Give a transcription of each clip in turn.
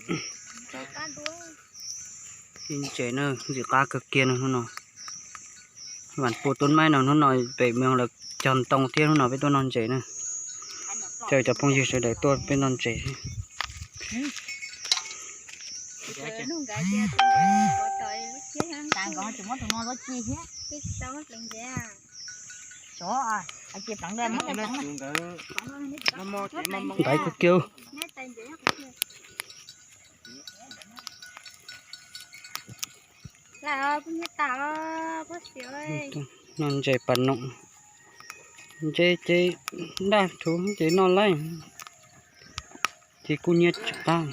Ib ntses na, ntxim qab kawg kiag no hnub no. Vas pua tub maib no hnub no pem moos lawv cog ntoo thiab hnub no peb tuaj noj ntses na. Caw cov phooj ywg sawv daws tuaj peb noj ntses. Ntaiv kawg kiag. Noj ntses pas noom, ntses ces daj rhuv ces noj laij, ces kuj nyiaj tsis qab.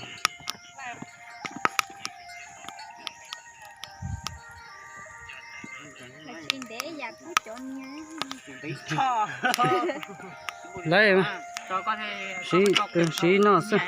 Lawv siv noj xwb.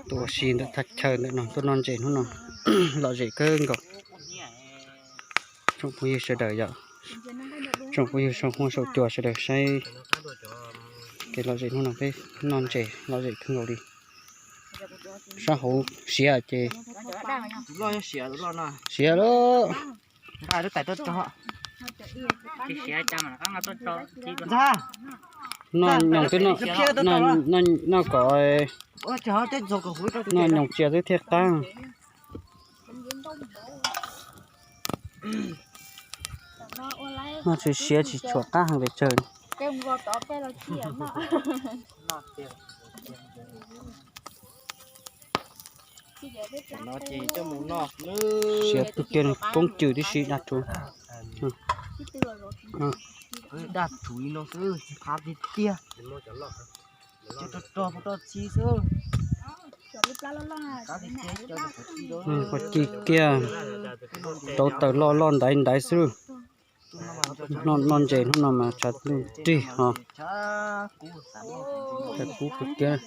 Tuaj ua si ntawm thaj chaw ntawm no tuaj noj ntses hnub no, lom zem kawg nkaus. Tsoom phooj ywg sawv daws yom, tsoom phooj ywg saum huab saum cua sawv daws saib kev lom zem hnub no peb noj ntses lom zem kawg nkaus li. Sab hauv siav ces siav lawm. Noj nyoos twb, noj kom, noj nyoos cia twb thiaj qab. Noj tsis siav tsis tshua qab heev pes tsawg. Siav tiag, poob cws tib si daj rhuv. Daj rhuv li no xwb, qab tiag tiag. Cov rog rog, rog txhi xwb. Pos ci kiag, rauv taws loj loj ntaiv ntaiv xwb. Noj ntses hnub no mas tshav ntuj nrig ho. Tshav kub kawg kiag.